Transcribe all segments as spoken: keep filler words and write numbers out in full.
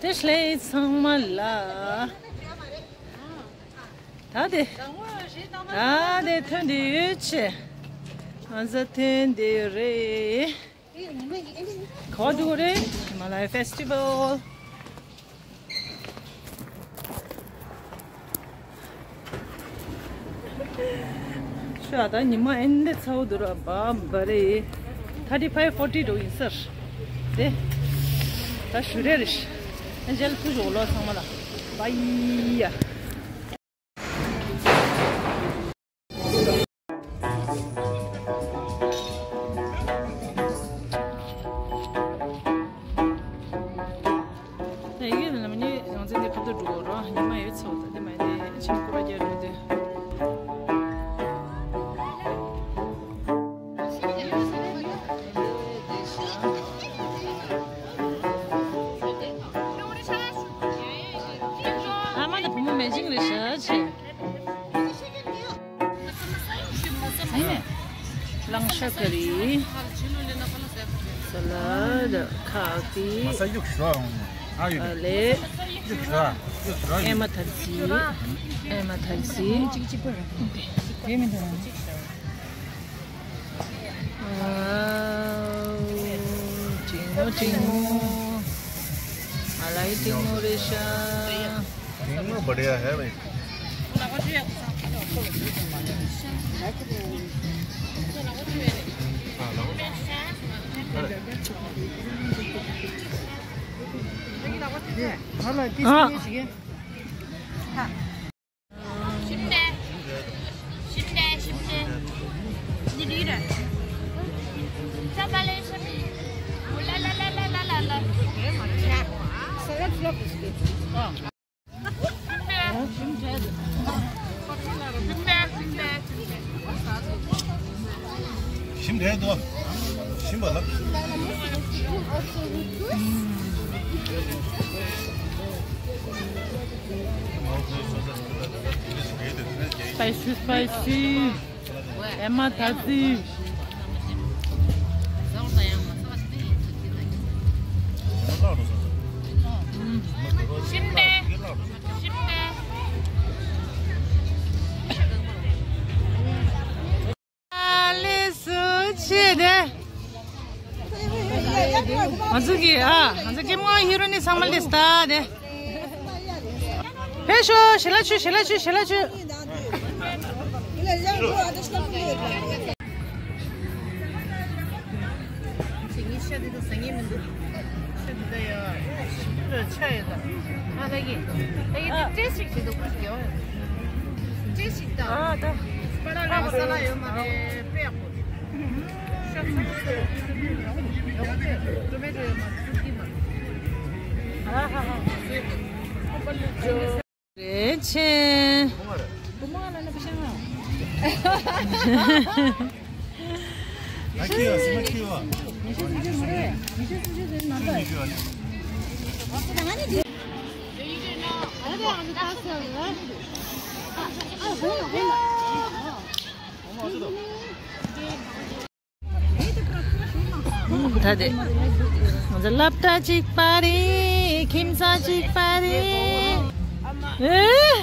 བདེ་ལེགས་ཚང་མ་ལ། ད་དེ། ད་དེ་ཐོན་དེ་ཡོད་ཆེ། ང་ཚོ་ཐོན་དེ་རེད། ག་པར་འགྲོ་གི་རེད། ཧི་མ་ལ་ཡ་ཕེ་སི་ཊི་ཝལ། ཤ་ད་ཉི་མ་ཨེ་འདི་ཚ་བོ་འདུག་ར། བ་བ་རེད། ཐར་ཊི་ཕའིབ་ཕོར་ཊི་འགྲོ་ཡིན་ཟེར། དེ་ད་ཞུ་རེ་རེ་ཤི། ཨེ་ཇལ་ཐུ་ཞོག་ལོ་ཚང་མ་ལ། བ་ཡི་ཡ། ད་ཡིག་ལ་མ་ཉེ་ཡང་ཚན་དེ་ཕུ་ཏུ་འགྲོ་རོགས། ཉི་མ་ཡོད་ཚོད་ད་དེ་མ་དེ་ཆེན་པོ་ར་རྒྱ་འགྲོ་དེ། ཨ་མ་དང་བུ་མོ་མེ་ཅིང་རེད་ཤག་ཆེ། གླང་ཤ་ཀ་རི། ས་ལ་ཌ། ཁ་ཏི། ཨ་ལེ། ཨེ་མ་ཐར་སི། ཨེ་མ་ཐར་སི། ཨ། ཅིང་མོ་ཅིང་མོ། ཨ་ལའི་ཅིང་མོ་རེད་ཤག། हाँ, बढ़िया है भाई। हाँ। ཞིམ་རེད་དོ། ཞིམ་པ་ལ། སི་པའི་སི། ཨེ་མ་ཐར་སི། ཨ་ལེ་སུ་ཆེ་དེ། ང་ཚོ་གི་ཨ། ང་ཚོ་སྐྱེ་དམན་ཧི་རོ་ནི་ཚང་མ་ལེ་སྟ་དེ། ཕེབས་ཤོག་ཞལ་ལག་མཆོད། ཞལ་ལག་མཆོད། ཞལ་ལག་མཆོད། ཅིག་ངའི་ཤ་འདི་དང་ཟ་ངེས་མི་འདུག་ཤ་འདི་དང་ཡ་ཞིམ་པོ་ཆ་ཡོད་ད། ཨ་ལ་གི་ལ་གི་དེ་ཏྲེ་ཞིག་བྱེད་འདུག་ཁུར་གི་ཡོད། ཏྲེ་ཞིག་ད། ཨ་ད། པ་ལ་ལ་གི་ས་ལ་ཡོད་མ་རེད། དཔེ་ཡག་པོ། ཤ་ཚ་པོ་ཡོད། ཡག་པོ་ཡོད། ཏོ་མེ་ཏོ་ཡོད་མ་ཚུར་གི་མ། ཨ་ཧ་ཧ། རེད་ཆེ། ད་དེ། ང་ཚོ་སློབ་གྲྭ་གཅིག་པ་རེད། ཁྱིམ་ཚང་གཅིག་པ་རེད། ཨེ།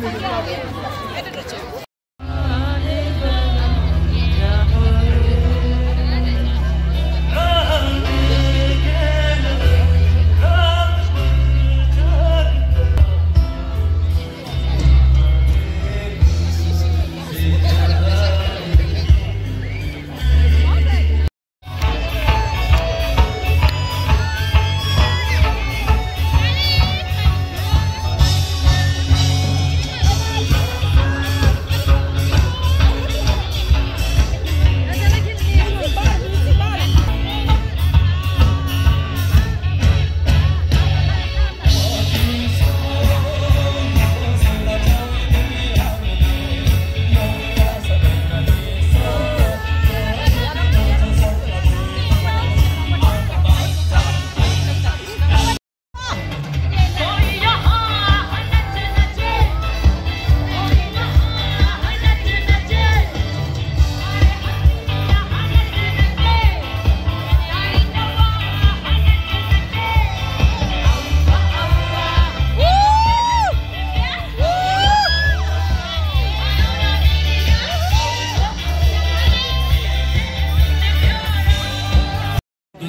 དོན་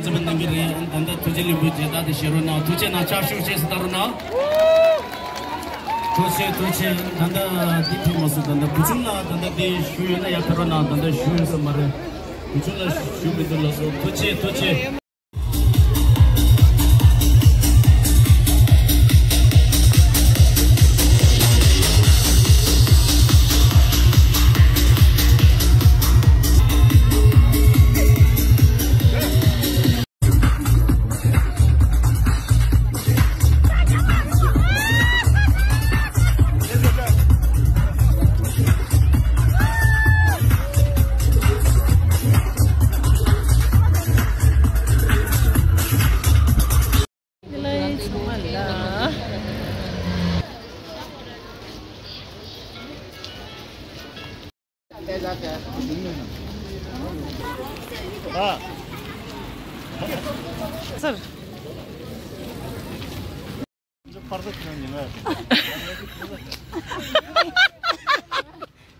ཚན་པ་གནང་གི་རེད། ད་ལྟ་ཐུགས་རྗེ་ལེགས་འབུལ་མཇལ་དར་དེ་བཞེས་རོགས་གནང་། ཐུགས་རྗེ་གནང་། ཕྱག་ཤུགས་ཆེ་སུ་གཏང་རོགས་གནང་། ཐུགས་རྗེ་ཐུགས་རྗེ། ད་ལྟ་འདི་ཐུག་མ་སོང་། ད་ལྟ་བུ་ཆུང་ལགས་ད་ལྟ་འདི་ཞུ་ཡོད་ན་ཡར་ཕེབས་རོགས་གནང་། ད་ལྟ་ཞུ་ཡོད་ས་མ་རེད། བུ་ཆུང་ལགས་ཞུ་མི་འདུག་ལགས་སོ། ཐུགས་རྗེ་ཐུགས་རྗེ། སར།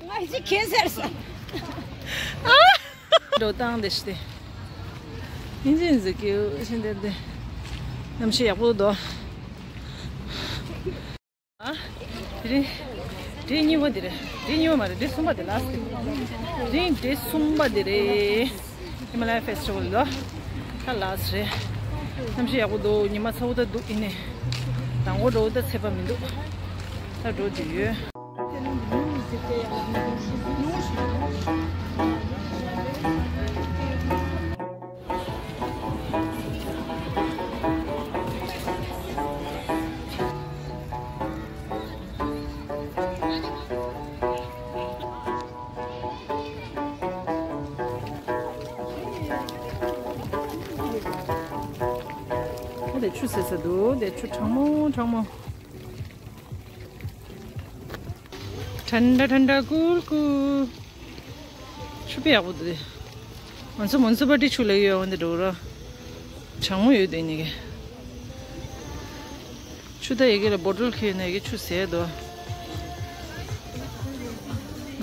ང་ཅི་ཁེ་སར་ས། འགྲོ་སྟངས་དེ་ཤི་སྟེ། ཡིན་ཅིན་ཟི་ཀིའུ་ཤིན་དེ་དེ། གནམ་གཤིས་ཡག་པོ་འདུག་ཨ། དེ་རིང་། དེ་གཉིས་པ་དེ་རེད། དེ་གཉིས་པ་མ་རེད། དེ་གསུམ་པ་དེ་ལ་སི། དེ་རིང་དེ་གསུམ་པ་དེ་རེད། ཧི་མ་ལ་ཡ་ཕེ་སི་ཊི་བལ་ལ། ད་ལ་སི་རེད། གནམ་གཤིས་ཡག་པོ་འདུག་ཉི་མ་ཚ་པོ་ད་འདུག་ཡིན་ནའི། དང་པོ་འགྲོ་ད་ཚད་པ་མི་འདུག་ད་འགྲོ་དུས་ཡོད། ཨ་དེ་ཆུ་ཟེར་ས་འདུག་དེ་ཆུ་གྲང་མོ་གྲང་མོ། ཐན་ད་ཐན་ད་ཀུལ་ཀུལ། ཆུ་དཔེ་ཡག་པོ་འདུག་ང་ཚོ་མུན་སི་པལ་ཊི་ཆུ་ལ་ཡོད་འོན་ཏེ་འགྲོ་ར། གྲང་མོ་ཡོད་དེ་ནི་གི། ཆུ་ད་ཡི་གེ་ལ་བོ་ཊལ་ཁྱེར་ནས་ཡི་གེ་ཆུ་ཟས་དོ།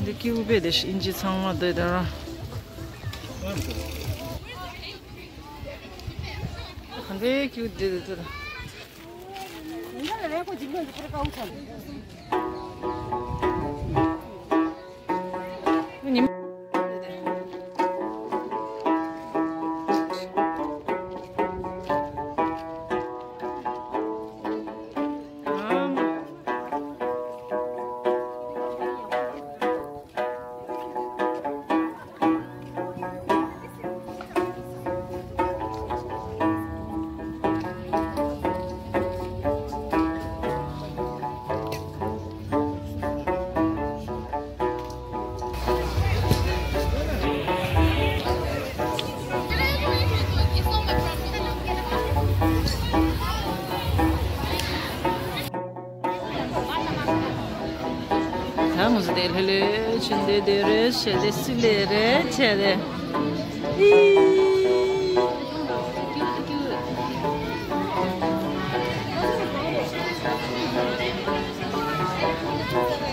འདི་ཀི་ཝི་དཔེ་དེ་ཨིན་ཇི་ཚང་མ་འདི་ད་ར། གང་གའི་ཀི་ཝི་འདི་འདི་ད། ད་ང་ཚོ་དེ་ལྷོད་ལྷོད་ཕྱིན་དེ་དེ་རེད་བྱས་ཏེ་སི་ལེ་རེད་བྱས་ཏེ། ཨི།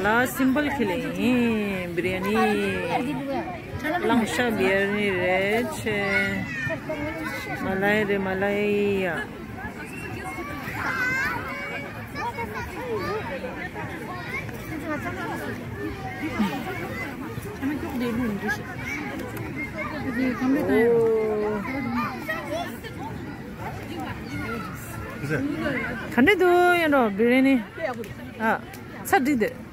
ལ་སིམ་པལ་ཁེ་ལེ་ཡིན། བི་རི་ཡ་ནི། གླང་ཤ་བི་རི་ཡ་ནི་རེད་ཆེ། མ་ལ་ཡི་རེད། མ་ལ་ཡི་ཡ། ག་འདྲ་འདུག་ཡིན་འགྲོ་བི་རི་ཡ་ནི། ཨ། ཚ་འགྲིག་འདུག